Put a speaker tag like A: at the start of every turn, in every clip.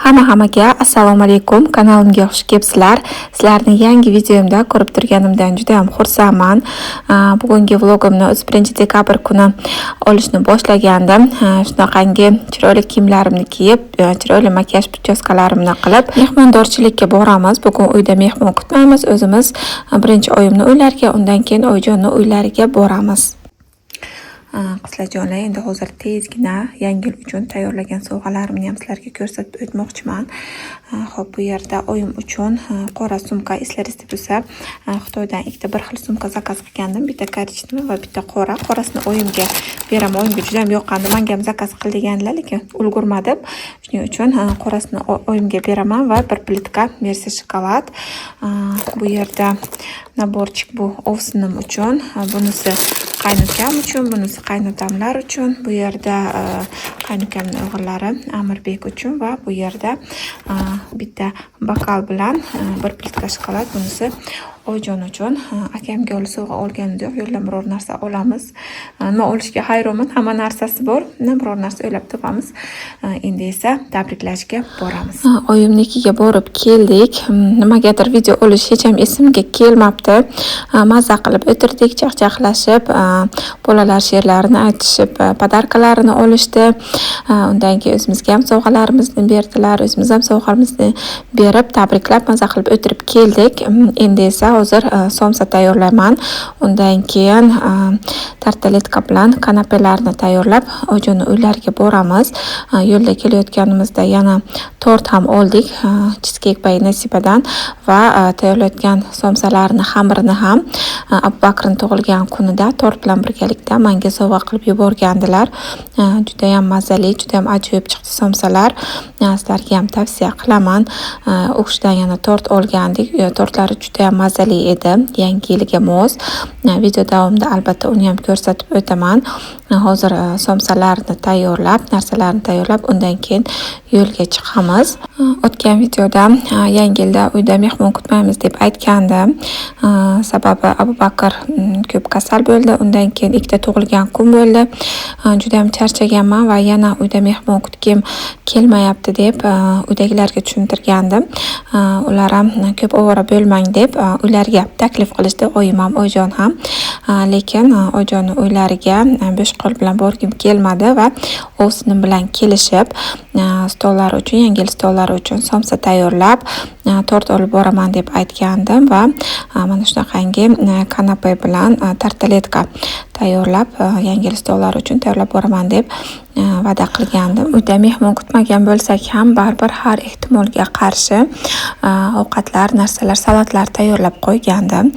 A: Hamma hammaga assalomu alaykum. Kanalimga xush kelibsizlar. Sizlarni yangi videomda ko'rib turganimdan juda ham xursandman. Bugungi vlogimni 31 dekabr kuni olishni boshlagandim. Shunaqangi chiroyli kiyimlarimni kiyib, chiroyli makiyaj причёска larimni qilib, mehmondorchilikka boramiz. Bugun uyda mehmon kutmaymiz. O'zimiz birinchi oyimni uylariga, undan keyin oyijonni uylariga boramiz. Qizlarjonlar, endi hozir tezgina Yangi yil uchun tayyorlagan sovg'alarimni ham sizlarga ko'rsatib o'tmoqchiman. Xo'p, bu yerda oyim uchun qora sumka, eslaringizda bo'lsa, Xitoydan ikkita bir xil sumka заказ qilgandim. Bitta коричневый va bitta qora. Qorasini oyimga beraman. Oyimga juda ham yoqqandi. Menga ham заказ qil degandilar, lekin ulgurmadim. Shuning uchun qorasini oyimga beraman va bir plitka Mersi shokolad. Bu yerda наборчик, bu ovsinim uchun, bunisi qaynukam uchun, bunisi qaynotamlar uchun. Bu yerda qaynukamni o'g'illari Amirbek uchun va bu yerda bitta bokal bilan bir plitka shokolad, bunisi oyijon uchun. Akamga sovg'a olganimiz yo'q, yo'ldan biror narsa olamiz. Nima olishga hayronman, hamma narsasi bor, biror narsa o'ylab topamiz. Endi esa tabriklashga boramiz. Oyimnikiga borib keldik. Nimagadir video olish hech ham esimga kelmabdi. Mazza qilib o'tirdik, chaqchaqlashib, bolalar she'rlarini aytishib, подарка larini olishdi. Undan keyin o'zimizga ham sovg'alarimizni berdilar, o'zimiz ham sovg'amizni berib, tabriklab, maza qilib o'tirib keldik. Endi esa hozir somsa tayyorlayman. Undan keyin tartaletka bilan kanapelarni tayyorlab, oyijonni uylariga boramiz. Yo'lda kelayotganimizda yana tort ham oldik, Cheesecake by Nasibadan va tayyorlayotgan somsalarni xamirini ham Abubakrning tug'ilgan kunida tort bilan birgalikda menga sovg'a qilib yuborgandilar. Judayam mazali, judayam ajoyib chiqdi somsalar. Sizlarga ham tavsiya qilaman. U kishidan yana tort olgandik. Tortlari judayam mazali edi. Yangi yilga mos. Video davomida albatta uni ham ko'rsatib o'taman. Hozir somsalarni tayyorlab, narsalarni tayyorlab, undan keyin yo'lga chiqamiz. O'tgan videoda Yangi yilda uyda mehmon kutmaymiz deb aytgandim. Sababi Abubakr ko'p kasal bo'ldi. Undan keyin ikkita tug'ilgan kun bo'ldi. Juda ham charchaganman va yana uyda mehmon kutgim kelmayapti deb uydagilarga tushuntirgandim. Ular ham ko'p ovora bo'lmang deb uylariga taklif qilishdi, oyim ham, oyijon ham. Lekin oyijonni uylariga bo'sh qo'l bilan borgim kelmadi va ovsinim bilan kelishib, stollari uchun, Yangi yil stollari uchun somsa tayyorlab, tort olib boraman deb aytgandim va mana shunaqangi kanape bilan tartaletka tayyorlab, Yangi yil stollari uchun tayyorlab boraman deb va'da qilgandim. Uyda mehmon kutmagan bo'lsak ham, baribir har ehtimolga qarshi ovqatlar, narsalar, salatlar tayyorlab qo'ygandim.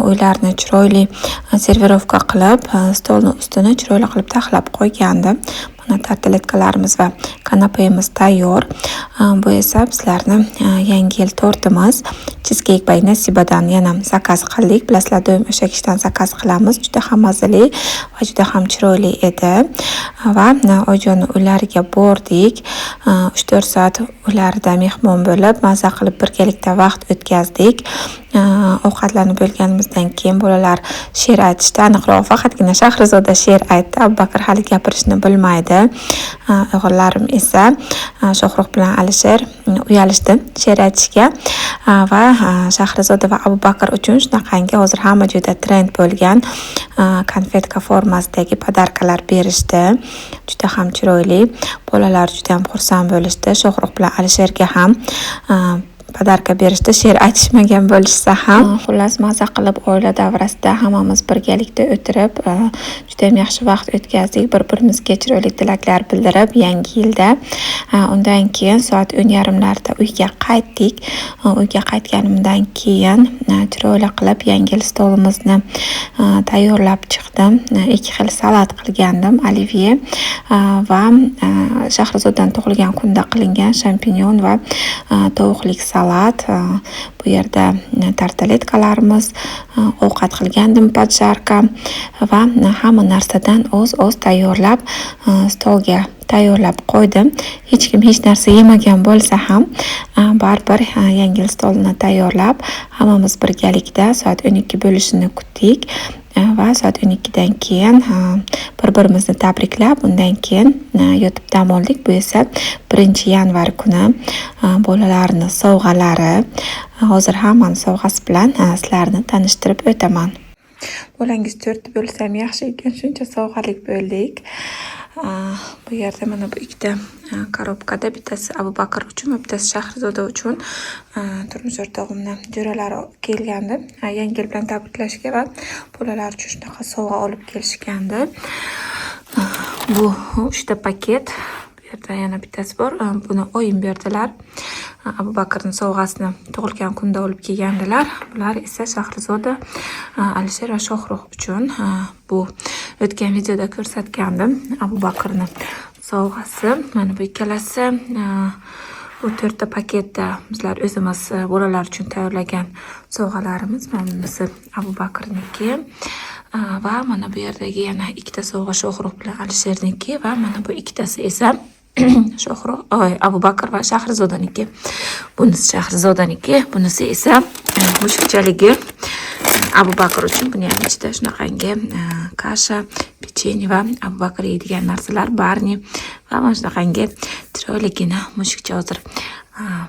A: Uylarni chiroyli сервировка qilib, stolni ustini chiroyli qilib taxlab qo'ygandim. Mana tartaletkalarimiz va kanapemiz tayyor. Bu esa bizlarni Yangi yil tortimiz. Cheesecake by Nasibadan yana заказ qildik. Bilasizlar, doim o'sha kishidan заказ qilamiz. Juda ham mazali va juda ham chiroyli edi. Va oyijonni uylariga bordik. 3-4 soat ularida mehmon bo'lib, maza qilib birgalikda vaqt o'tkazdik. Ovqatlanib bo'lganimizdan keyin bolalar she'r aytishdi. Aniqroq, faqatgina Shahrizoda she'r aytdi. Abubakr hali gapirishni bilmaydi. O'g'illarim esa, Shohrux bilan Alisher uyalishdi she'r aytishga va Shahrizoda va Abubakr uchun shunaqangi hozir hamma joyda trend bo'lgan конфетка formasidagi подарка lar berishdi. Juda ham chiroyli. Bolalar juda ham xursand bo'lishdi. Shohrux bilan Alisherga ham подарка berishdi, she'r aytishmagan bo'lishsa ham. Xullas, maza qilib oila davrasida hammamiz birgalikda o'tirib, judayam yaxshi vaqt o'tkazdik. Bir-birimizga chiroyli tilaklar bildirib Yangi yilda. Undan keyin soat 10:30larda uyga qaytdik. Uyga qaytganimdan keyin chiroyli qilib Yangi yil stolimizni tayyorlab chiqdim. Ikki xil salat qilgandim, olivye va Shahrizodan tug'ilgan kunda qilingan shampinyon va tovuqlik salat. Bu yerda tartaletkalarimiz, ovqat qilgandim, поджарка va hamma narsadan oz-oz tayyorlab, stolga tayyorlab qo'ydim. Hech kim hech narsa yemagan bo'lsa ham, baribir Yangi yil stolini tayyorlab, hammamiz birgalikda soat 12 bo'lishini kutdik. Va soat 12dan keyin bir-birimizni tabriklab, undan keyin yotib dam oldik. Bu esa 1-yanvar kuni bolalarning sovg'alari. Hozir hammani sovg'asi bilan sizlarni tanishtirib o'taman. Bolangiz 4 bo'lsa ham yaxshi ekan, shuncha sovg'alik bo'ldik. Bu yerda mana bu ikkita korobkada bittasi Abu Bakr uchun va bittasi Shahrizoda uchun turmush o'rtog'imni jo'ralari kelgandi. Yangi yil bilan tabriklashga va bolalar uchun shunaqa sovg'a olib kelishgandi. Bu 3 ta paket. Bu yerda yana bittasi bor. Buni oyim berdilar. Abu Bakrning sovg'asini tug'ilgan kunda olib kelgandilar. Bular esa Shahrizoda, Alisher va Shohruh uchun. Bu o'tgan videoda ko'rsatgandim Abu Bakrni sovg'asi. Mana bu ikkalasi. Bu 4 ta paketda bizlar o'zimiz bolalar uchun tayyorlagan sovg'alarimiz. Mana bunisi Abu Bakrniki va mana bu yerdagi yana ikkita sovg'a Shohruh bilan Alisherniki va mana bu ikkitasi esa Shohruh, Abu Bakr va Shahrizodaniki. Bunisi Shahrizodaniki, bunisi esa mushukchaligi Abu Bakr uchun. Buni ham ichida shunaqangi kasha, pechenye va Abu Bakr yeydigan narsalar, Barni va mana shunaqangi chiroyligina mushukcha. Hozir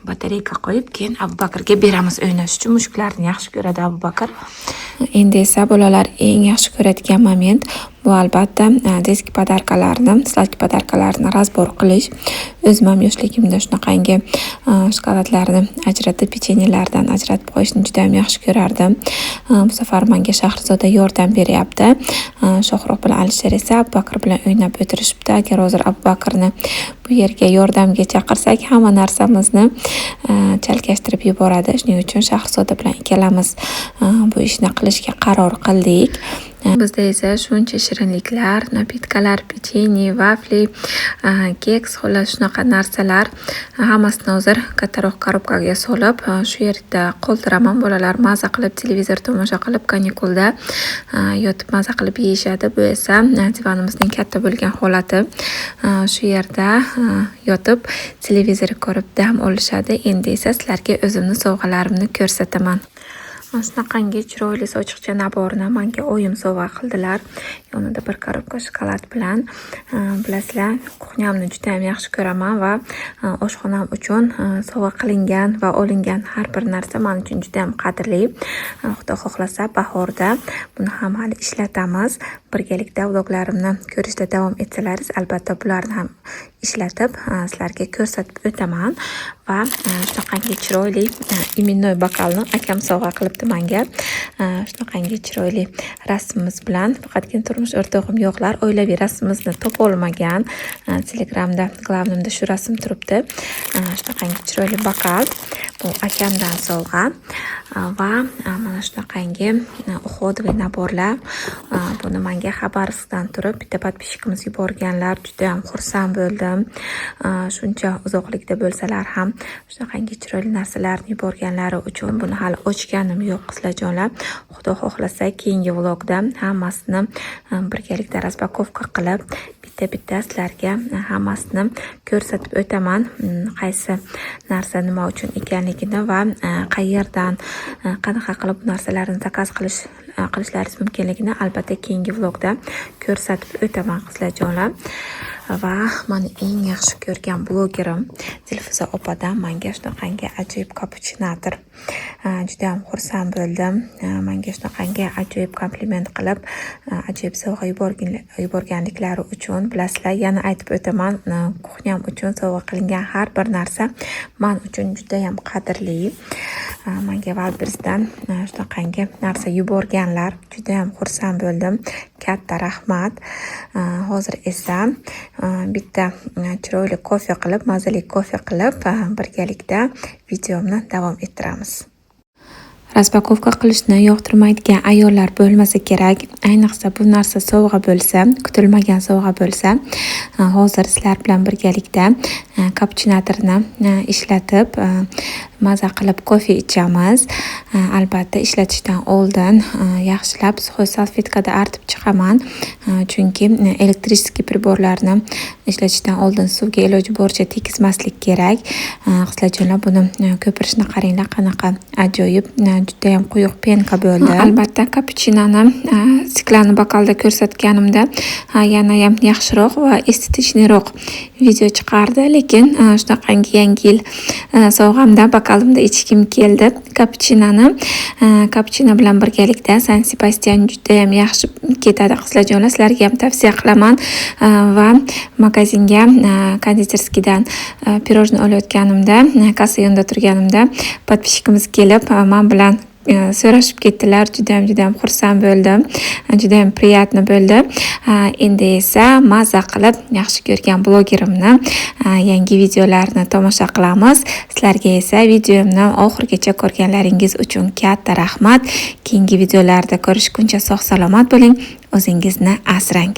A: batareyka qo'yib, keyin Abu Bakrga beramiz o'ynash uchun. Mushuklarni yaxshi ko'radi Abu Bakr. Endi esa bolalar eng yaxshi ko'radigan moment bu albatta детский подарка larni, сладкий подарка larni разбор qilish. O'zim ham yoshligimda shunaqangi shokoladlarni ajratib, pechenyelardan ajratib qo'yishni juda ham yaxshi ko'rardim. Bu safar menga Shahrizoda yordam beryapti. Shohruh bilan Alisher esa Abu Bakr bilan o'ynab o'tirishibdi. Agar hozir Abu Bakrni bu yerga yordamga chaqirsak, hamma narsamizni chalkashtirib yuboradi. Shuning uchun Shahrizoda bilan ikkalamiz bu ishni qilishga qaror qildik. Bizda esa shuncha shirinliklar, напитка lar, pechenye, vafli, keks, xullas shunaqa narsalar hammasini hozir kattaroq korobkaga solib, shu yerda qoldiraman. Bolalar maza qilib televizor tomosha qilib, kanikulda yotib maza qilib yeyishadi. Bu esa divanimizning katta bo'lgan holati. Shu yerda yotib televizor ko'rib dam olishadi. Endi esa sizlarga o'zimni sovg'alarimni ko'rsataman. Shunaqangi chiroyli sochiqcha набор ni menga oyim sovg'a qildilar. Yonida bir korobka shokolad bilan. Bilasizlar, кухня mni juda ham yaxshi ko'raman va oshxonam uchun sovg'a qilingan va olingan har bir narsa men uchun juda ham qadrli. Xudo xohlasa, bahorda buni ham hali ishlatamiz. Birgalikda vloglarimni ko'rishda davom etsalaringiz, albatta bularni ham ishlatib sizlarga ko'rsatib o'taman. Va shunaqangi chiroyli именной bokalni akam sovg'a qilibdi menga. Shunaqangi chiroyli rasmimiz bilan, faqatgina turmush o'rtog'im yo'qlar, oilaviy rasmimizni topolmagan. Telegramda главный imda shu rasm turibdi. Shunaqangi chiroyli bokal, bu akamdan sovg'a. Va mana shunaqangi уходовый набор lar, buni menga Xabarovskdan turib bitta подписчик imiz yuborganlar. Juda ham xursand bo'ldim. Shuncha uzoqlikda bo'lsalar ham shunaqangi chiroyli narsalarni yuborganlari uchun. Buni hali ochganim yo'q, qizlarjonlar. Xudo xohlasa, keyingi vlogda hammasini birgalikda распаковка qilib, bitta bitta sizlarga hammasini ko'rsatib o'taman, qaysi narsa nima uchun ekanligini va qayerdan, qanaqa qilib bu narsalarni zakaz qilishlaringiz mumkinligini albatta keyingi vlogda ko'rsatib o'taman, qizlarjonlar. Va mani eng yaxshi ko'rgan blogerim Dilfuza opadan menga shunaqangi ajoyib kapuchinator. Juda ham xursand bo'ldim. Menga shunaqangi ajoyib kompliment qilib, ajoyib sovg'a yuborganliklari uchun. Bilasizlar, yana aytib o'taman, кухня m uchun sovg'a qilingan har bir narsa man uchun judayam qadrli. Menga Wildberriesdan shunaqangi narsa yuborganlar, judayam xursand bo'ldim. Katta rahmat. Hozir esa bitta chiroyli kofe qilib, mazali kofe qilib, birgalikda videomni davom ettiramiz. Распаковка qilishni yoqtirmaydigan ayollar bo'lmasa kerak. Ayniqsa bu narsa sovg'a bo'lsa, kutilmagan sovg'a bo'lsa. Hozir sizlar bilan birgalikda kapuchinatorni ishlatib, maza qilib kofe ichamiz. Albatta ishlatishdan oldin yaxshilab сухой salfetkada artib chiqaman. Chunki электрический прибор larni ishlatishdan oldin suvga iloji boricha tekizmaslik kerak. Qizlarjonlar, buni ko'pirishini qaranglar, qanaqa ajoyib, judayam quyuq пенка bo'ldi. Albatta Albatta, kapuchinoni стеклянный bokalda ko'rsatganimda yanayam yaxshiroq va эстетичный roq video chiqardi, lekin shunaqangi Yangi yil sovg'amda bokalimda ichgim keldi kapuchinoni. Kapuchino bilan birgalikda San Sebastian judayam yaxshi ketadi, qizlarjonlar, sizlarga ham tavsiya qilaman. Va magazinga кондитерский dan пирожный olayotganimda, kassa yonida turganimda подписчик imiz kelib, man bilan so'rashib ketdilar. Judayam, judayam xursand bo'ldim, judayam приятно bo'ldi. Endi esa maza qilib yaxshi ko'rgan blogerimni yangi videolarini tomosha qilamiz. Sizlarga esa videomni oxirigacha ko'rganlaringiz uchun katta rahmat. Keyingi videolarda ko'rishguncha sog' salomat bo'ling, o'zingizni asrang.